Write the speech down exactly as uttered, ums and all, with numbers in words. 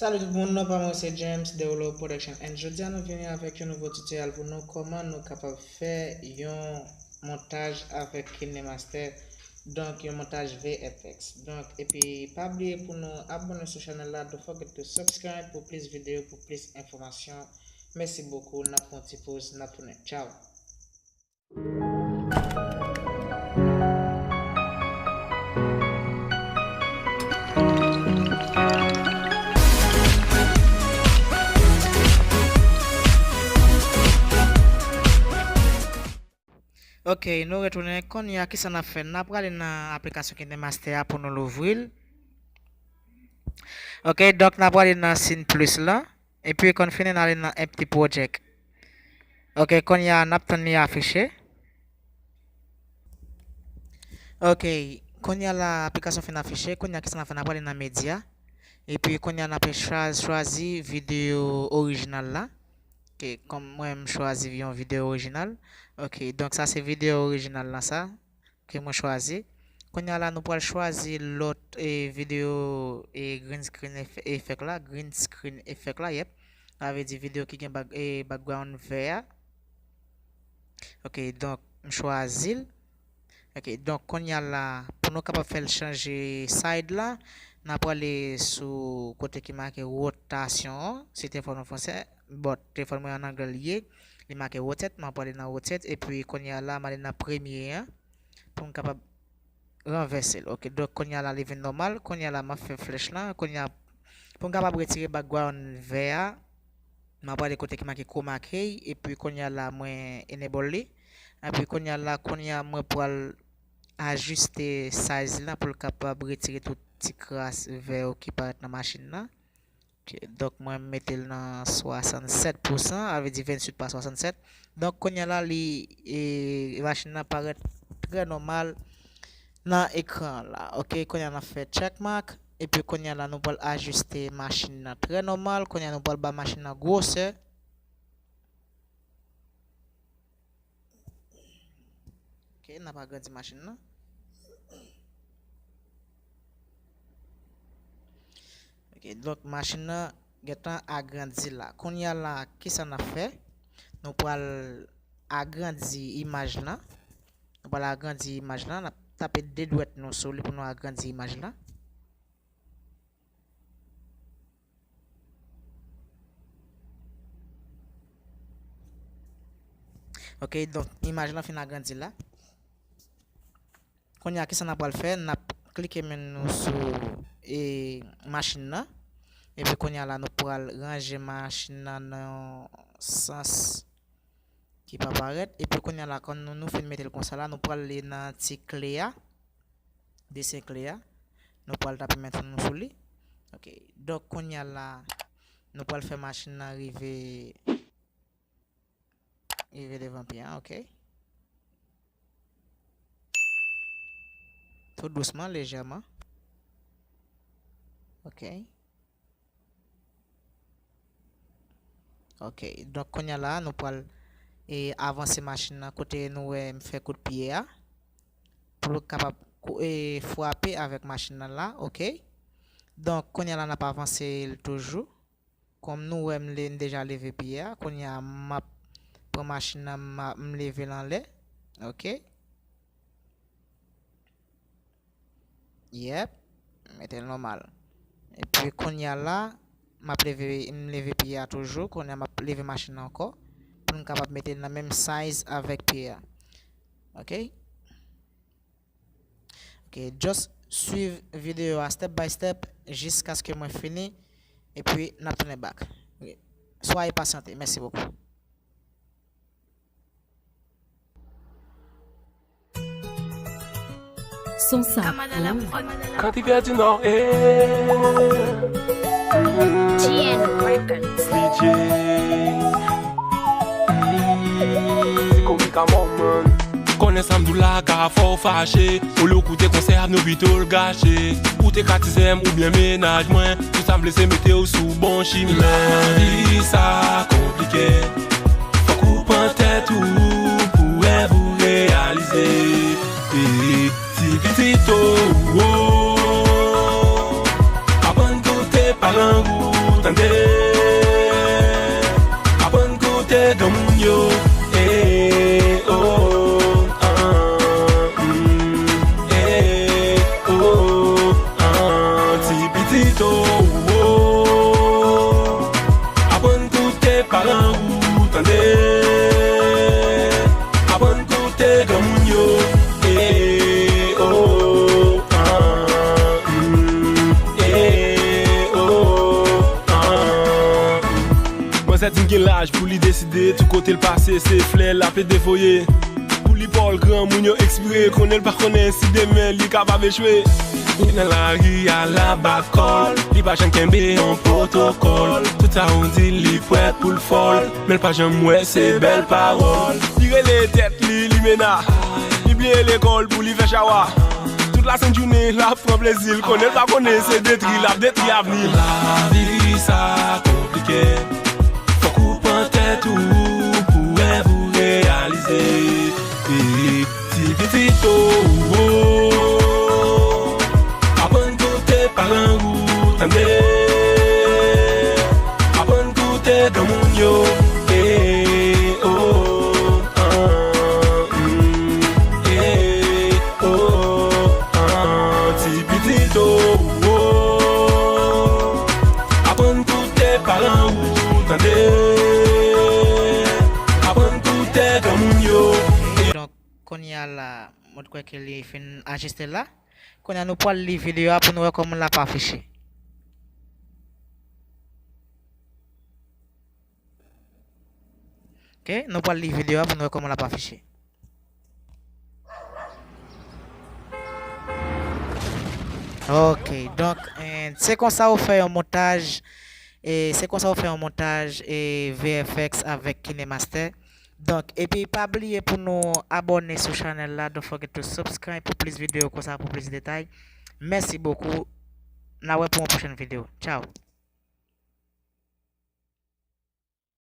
Salut tout moun, non pa mwen se James de Olo Production and jodi a nou vini avèk yon nouvo tutorial pou nou kòman nou kapab fè yon montaj avèk KineMaster, donk yon montaj V F X. Donk epi pa bliye pou nou abòne sou chanèl la, don't forget to subscribe pou plis videyo, pou plis enfòmasyon. Mèsi bokou, n ap pran ti poz, n ap tounen. Tchao. Ok, nou retounen. Kounye a, kisa n ap fè? N ap prale nan aplikasyon KineMaster a pou nou louvri l. Ok, donk n ap prale nan siy plis la. Epi konn fini n ale nan Empty Project. Ok, kounye a n ap tann li afiche. Ok, kounye a la aplikasyon fin afiche. Kounye a kisa n ap fè? N ap prale nan medya. Epi kounye a n ap chwa-, chwazi videyo orijinal la. Ok, kòm mwen m chwazi yon videyo orijinal. Ok, donk sa se videyo orijinal la sa. Ke mwen chwazi. Kounye a la nou pral chwazi lòt e videyo e green screen efe-, effect la, green screen effect la, yep. Sa vle di videyo ki gen bak-, e background vè a. Ok, donk m chwazi l. Ok, donk kounye a la pou nou kapab fè l chanje side la, n a prale sou kote ki make rotasyon an, si telefòn ou fransè, bon, telefòn mwen an anglè li ye, li make rotate, m a prale nan rotate, epi kounye a la m ale nan premye an. Pou m kapab ranvèse l. Ok, donk kounye a la li vin nòmal. Kounye a la m ap fè flèch lan. Kounye a pou m kapab retire background vè a, m ap prale kote ki make chroma key epi kounye a la mwen enable li. Epi kounye a la, kounye a mwen pral ajiste size lan pou l kapab retire tout ti kras vè yo ki parèt nan machin nan. Ok, donk mwen mete l nan swasannsèt pousan, sa vle di ventuit pa swasannsèt. Donk kounye a la li, e, machin nan parèt trè nòmal nan ekran an la. Ok, kounye a n ap fè check mark, epi kounye a la nou pral ajiste machin nan trè nòmal, kounye a nou pral ba machin nan gwosè. Ok, n ap agrandi machin nan. Ok, donk machin nan gentan agrandi la. Kounye a la, kisa n ap fè? Nou pral agrandi imaj lan. Nou pral agrandi imaj lan. N ap tape de dwèt nou sou li pou nou agrandi imaj lan. Ok, donk imaj lan fin agrandi la. Kounye a, kisa n ap pral fè? N ap klike men nou sou, e, machin nan. Epi kounye a la, nou pral ranje machin nan nan yon sans ki pa parèt. Epi kounye a la, kan nou, nou fin mete l konsa la, nou pral ale nan ti kle a. Desen kle a. Nou pral tape men nou sou li. Ok. Donk, kounye a la, nou pral fè machin nan rive, rive devan pye a, ok. Tou dousman, lejèman. Ok. Ok, donk kounye a la, nou pral, e, avanse machin nan kote nou wè m fè kout pye a. Pou l kapab kou-, e, frape avèk machin nan la, ok. Donk, kounye a la, n ap avanse l toujou. Kòm nou wè, m le-, m deja leve pye a. Kounye a, m ap pran machin nan, m a-, m leve l anlè. Ok. Yep. Mete l nòmal. Epi kounye a la, m ap leve, m leve pye a toujou. Kounye a, m ap leve machin nan ankò. Pou n kapab mete l nan menm size avèk pye a. Ok? Ok, just swiv videyo a step by step jiskaske mwen fini. Epi, n ap tounen back. Ok. Soyez patienté. Merci beaucoup. Son sa. Kantivè di Nò, eh. G N Records. D J. Ti komik a mò, man. Konnen sa m di w la ka fè w fache. Olye w koute konsèy ap nou pito l gache. Ou te ka tizè m oubyen mennaj mwen. Tout sa m vle se mete w sou bon chimen. Lavi sa konplike. Fòk ou pran tèt ou pou rèv ou reyalize. E ti pitit ou, aprann koute paran ou. Tande, aprann koute granmoun yo. Eh, oh, ah, mm, eh, oh, ah, ti pitit, oh, oh. Aprann koute paran ou, tande. Aprann koute granmoun yo. Eh, oh, ah, mm, eh, oh, ah, mm. Manzè di m gen laj pou li deside, tout kote l pase, se flè l ap ede voye. Pou li pawòl granmoun yo ekspire, konnen l pa konnen si demen li kapab echwe. Li nan lari a l ap bat kò l, li pa janm kenbe yon pwotokòl. Tout sa ou di l, li prèt pou l fè l, men l pa janm wè se bèl pawòl. Li rele tèt li limena, li bliye lekòl pou li fè chawa. Tout lasent jounen l ap pran plezi l, konnen l pa konnen se detri l ap detri avni l. Lavi sa konplike, fòk ou pran tèt ou pou rèv ou reyalize. Eh, ti pitit, oh, oh, aprann koute paran ou, tande. Aprann koute granmoun yo. Eh, oh, ah, mm, eh, oh, ah, ti pitit, oh, oh. Aprann koute paran ou, tande. Aprann koute granmoun yo. Donk, kounye a la, mwen kwè ke li fin ajiste la. Kounye a, nou pral li videyo a pou nou wè kòman l ap afiche. Ok, nou pral li videyo a pou nou wè kòman l ap afiche. Ok, donk, eh, se konsa ou fè yon montaj, e se konsa ou fè yon montaj, e V F X avèk KineMaster. Donk, epi pa bliye pou nou abòne sou chanèl la, don't forget to subscribe pou plis videyo konsa, pou plis detay. Mèsi bokou, n a wè pou yon pwochèn videyo. Tchao.